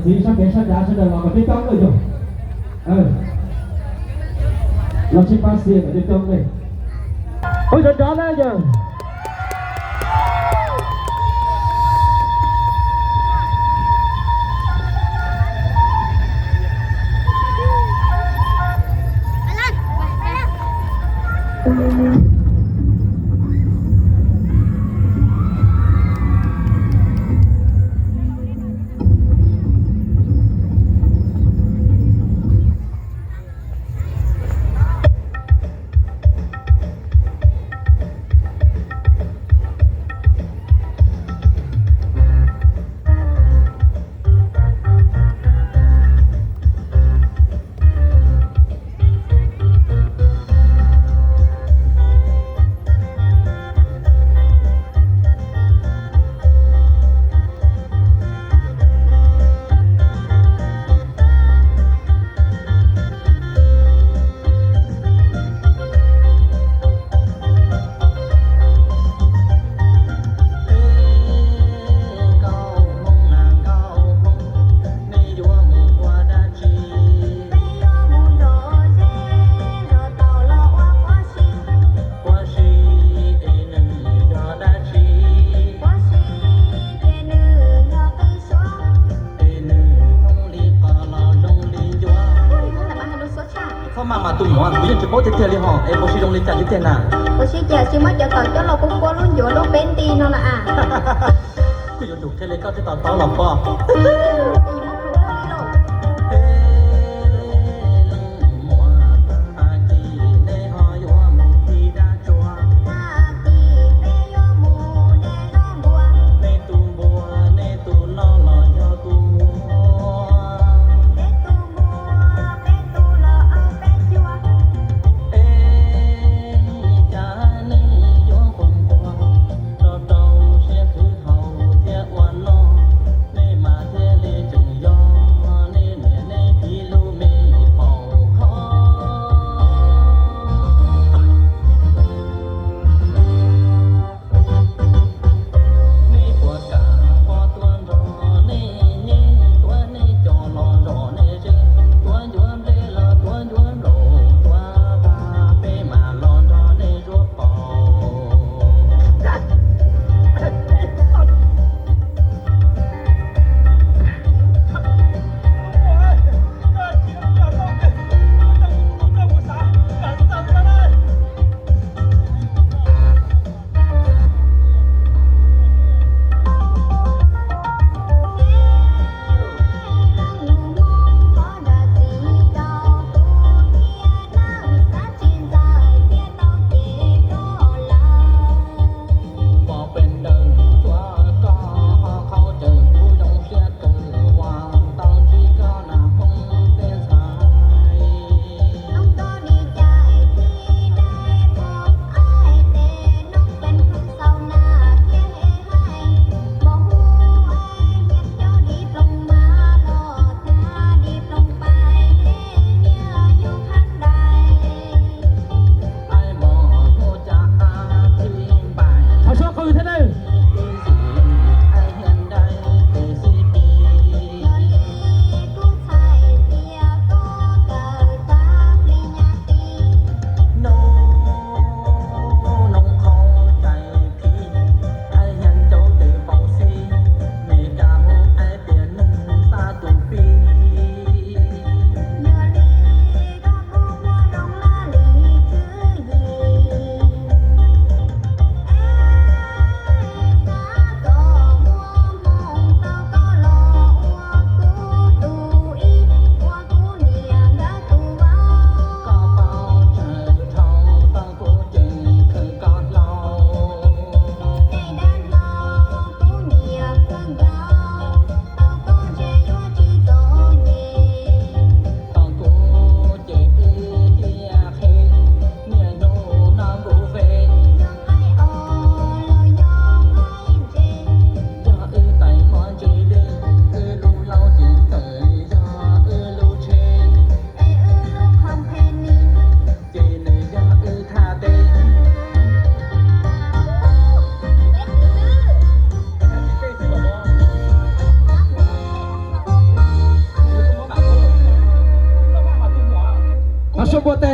Txiv sab pem sab nrad sawv daws los kom coob coob na yog. Los sib pab xia kom coob coob ne. Ua tsaug ntau na yog. Txhob maj mas tus muam, kuv yeej tsis paub tiag tiag li hos, es puas sib zoo li cas tiag tiag na? Puas sib cas tsis muab cov tawm coj los kuab kuab lub ncuav lub peb nti no na a. Kuv yuav tsum qhia li koj thiaj to taub los pob.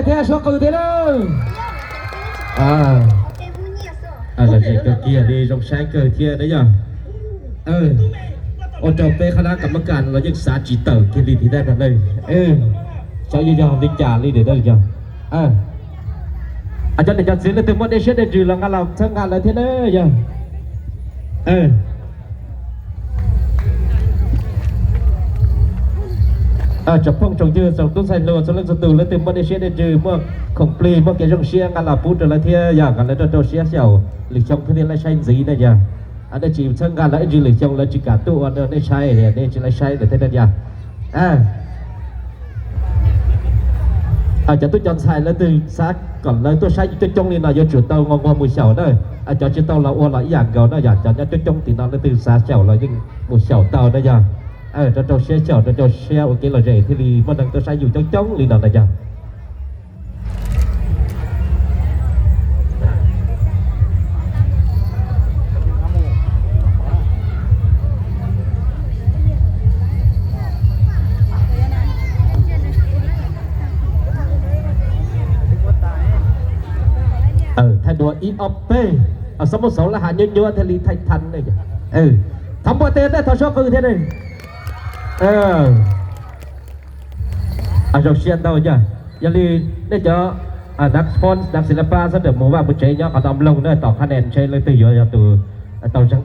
thiab suab qw thiab na. Lom zem kawg kiag li, zoo saib kawg thiab na yog. Ua rau peb qhov dab kam mab kas los yeej xav tsis tawm kiag li thiab na. Xyov yog li cas li na yog. Cov niam cov txiv leej twg muaj dej siab dej ntsws los nqa los txhawb nqa lawv thiab na yog. Tsoom phooj tsoom ywg tsoom tub ntxhais hluas txhua leej txhua tus, leej twg muaj dej siab dej ntsws, muaj khoom plig, muaj kev zoo siab nqa los pub rau lawv thiab yog kom lawv rau rau siab xyaum lwm xyoo thiaj li laij saib ntxiv na yog. Nej tsis txhawb nqa lawv ib ntsis lwm xyoo lawv tsis kam tuaj ua nej saib, nej tsis laij saib lawm thiab na yog. Cov tub cov ntxhais leej twg xav kom lawv tuaj saib yus coob coob li no yuav tsum tau nquag nquag mus xyaum na. Cov tsis tau los ua los ib yam nkaus na yog, cov nyob coob coob tim no leej twg xav xyaum los yeej mus xyaum tau na yog. Rau rau siab xyaum, rau rau siab ua kev lom zem thiaj li muaj neeg tuaj saib yus coob coob li no na yog. Thaij dua ib ob peb, xab muab xauv lab hav nyuab nyuab thiaj li thaij than ne. Thov npuaj tes thiab thov suab qw thiab ne. Zoo siab ntau yog. Yog li nej cov nav phone nav xis lab pab sawv daws mus vaj mus tsev nyob qhov no mloog na, tom qhab nen ntshe leej twg yuav yog tus tau zeeg